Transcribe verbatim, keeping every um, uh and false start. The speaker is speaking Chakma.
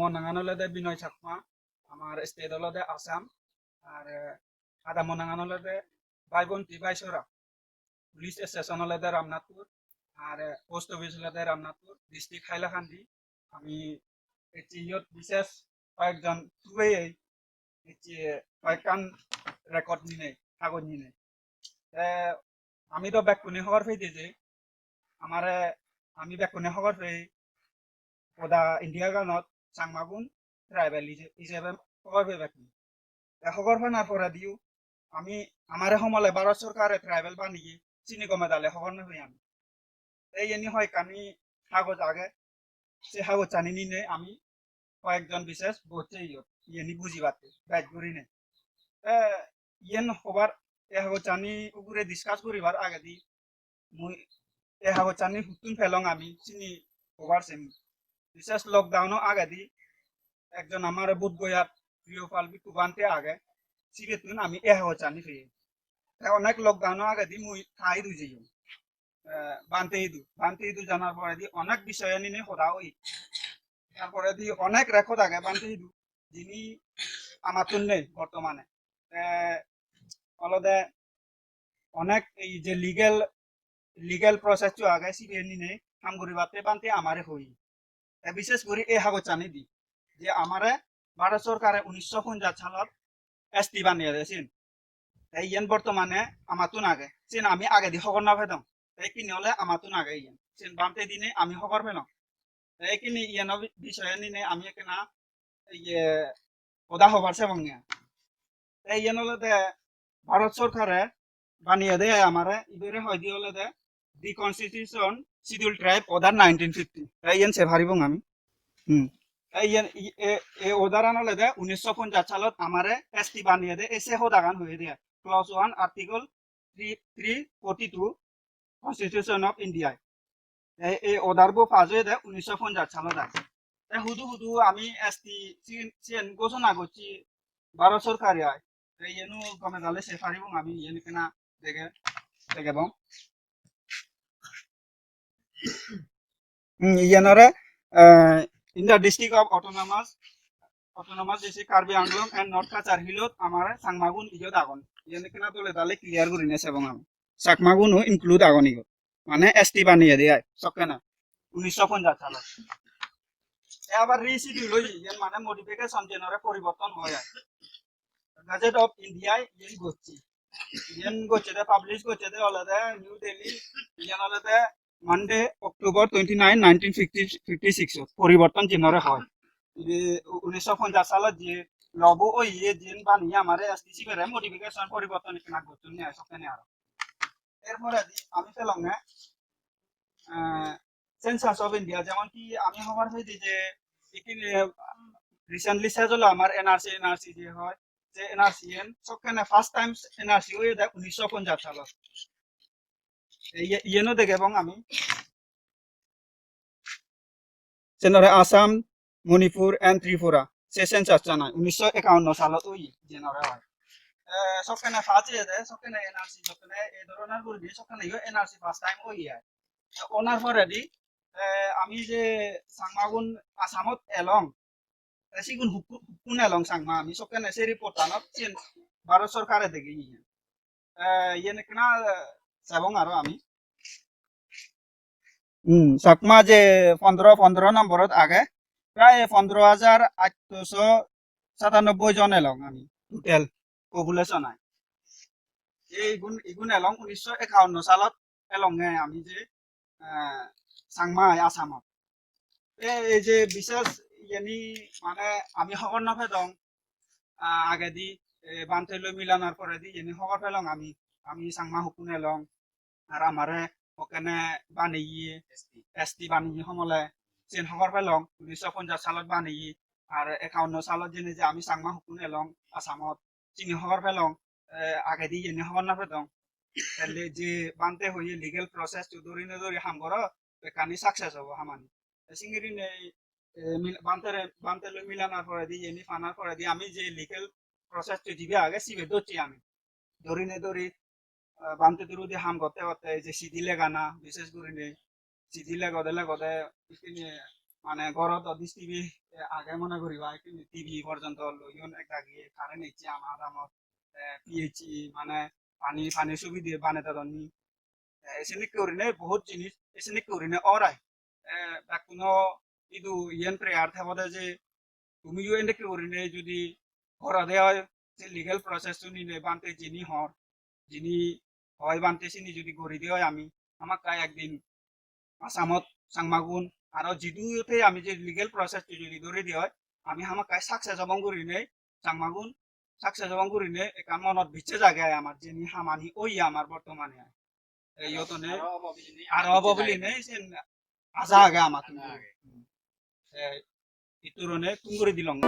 Mo nangan olode Binoy Chakma, amar state olode Assam, ar, eh, adamo nangan olode Bhai Bonti Bhaisora, police station olode Ramnathpur, ar, eh, post office olode Ramnathpur, district Hailakandi. Ami ecche iyot bises koyekjon thubeye ecche koyekkan record ninei, hagoj ninei. Te ami do bekkune hobor pei de je, amare, ami bekkune hobor pei, goda India ganot Changmagun tribal hije-, hijebe hobor pei bekkune. Te hobor panar porediyo ami, amare homole Bharat sorkare tribal baneye, sini gome dale hobor no pei ami. Te iyeni hoyekkani hagoj age, se hagojani ninei ami koyekjon bises bocche iyot, iyeni bujibatte, bej gurinei. Te iyen hobar, e hagojani ugure discuss guribar agedi mui e hagojani huttun pelong ami sini hobar sem. Bises lockdown-o agedi ekjon amar Bodh Gayat Priyopal Bhikkhu Bhante age, sibettun ami e hagojani peyei. Te onek lockdown-o agedi mui tai dui jeyong. Eh, Bhante idu, Bhante idu janar poredi onek bisoye ninei hoda oye. Tar poredi onek record age Bhante idu, jini amattun nei bortomane. Te olode onek ei je legal, legal process-o age, sibe ninei ham guribatte Bhante amare hoi. Te bises guri ei hagojani di, je amare Bharat sorkare unnisso ponjaj salot S T baneyede siyen. Te iyen bortomane amattun age. Siyen ami agedi hobor no pedong. Te ikkine ole amattun age iyen. Siyen Bhante dinei ami hobor pelong. Te ikkine iyeno bi-, bisoye ninei ami ekkena iye hoda hobar sebonge. Te iyen olode Bharat sorkare baneyede ai amare, ibere hoide olode The Constitution Scheduled Tribe Order nineteen fifty. Te iyen se paribong ami. Hmm. Te iyen i-, e, e order-an olode unnisso ponjaj salot amare S T baneyede, e se hodagan hoyede ai. Clause one, Article three, three forty-two Constitution of India. Ei, ei order bo pass oyede unnisso ponjaj salot ai. Te hudu hudu ami S T siyen, siyen ghosona gocche Bharat sorkare ai. Te iyeno gome dale se paribong ami, iyen ekkena dege, degebong. Hmm, iyen ore, eh, in the district of autonomous, autonomous district Karbi Anglong and North Cachar Hill-ot amar Changmagun iyot agon. Iyen ekkena dole dale clear gurinei sebong ami. Chakmaguno include agon iyot. Mane S T baneyede ai, sokkene. Unnisso ponjaj salot. Te abar reschedule oye, iyen mane modification, jenore poriborton oye ai. Gazette of India iyen gocche. Iyen gocchede, publish gocchede olode New Delhi, iyen olode Monday, October twenty-nine, nineteen fifty, fifty-six-ot poriborton jenore hoi. Ibe unnisso ponjaj salot je law bo oye, jen baneye amare S T sibere modification, poriborton ekkena gocchonne ai sokkene aro. Er poredi ami pelonge, eh, Census of India, jemon ki ami hobor pei de je ikkine recently ses olo amar N R C, N R C je hoi, je N R C en sokkene first time N R C oyede unnisso ponjaj salot. Iye-, iyeno degebong ami. Senore Assam, Manipur and Tripura se census-an ai unnisso ekaunno salot oye, jenore hoi. Eh, sokkene pass oyede, sokkene N R C, sokkene ei dhoronor guri sokkene yo N R C first time oye ai. Te onar poredi, eh, ami je Changmagun Assamot elong, te sigun hukku-, hukkun elong Changma, ami sokkene se report-anot siyen Bharat sorkare degeye. Eh, iyen ekkena, eh, sebong aro ami. Hmm, Chakma je pondro, pondro nomborot age, prai pondro hajar atto so satanobboi jon elong ami, total population ai. Ei igun, igun elong unnisso ekaunno salot elonge ami je, eh, Changma ai Assamot. E, ei je bises iyeni mane ami hobor no pedong, ah, agedi, eh, Bhante loi milanar poredi iyeni hobor pelong ami, ami Changma hukkun elong, ar amare hokkene baneye, S T baneye homole, siyen hobor pelong, unnisso ponjaj salot baneye, ar ekaunno salot jene je ami Changma hukkun elong Assamot, sini hobor pelong, eh, agedi iyeni hobor no pedong. Tele je Bhante hoye legal process-o dhorine dhori ham goro, bekkani success obo hamani. Te singirinei, eh, mil-, Bhantere, Bhante loi milanar poredi, iyeni panar poredi ami je legal process-o jibe age sibe dhocchi ami. Dhorine dhori, eh, Bhante through-di ham gotte gotte ei je sidi legana, bishesh gurinei sidi legode legode ikkine mane ghorot do dish T V age mone guriba, ekkan T V porjonto loyon ek dagi, current ecche ama adamot, eh, P H E mane pani, pani subide bane dedonni. Eh, esenike gurine bohut jinis, esenike gurine or ai. Eh, bekkuno idu iyen prayer thebode je tumiyo endokke gurine judi gorode oi, se legal process unine bhante jini hor, jini hoi bhante sini judi goride oi ami, hamakkai ekdin Assamot Changmagun aro jidu te ami je legal process judi dori di oi, ami hamakkai success obong gurine, Changmagun success obong gurine ekkan monot bicches age ai amar, jeni hamani oye amar bortomane ai. Ei iyot one aro obo bilinei aro obo bilinei sen aja age amar. Aja age. Hmm. Te itturone tum guri dilong.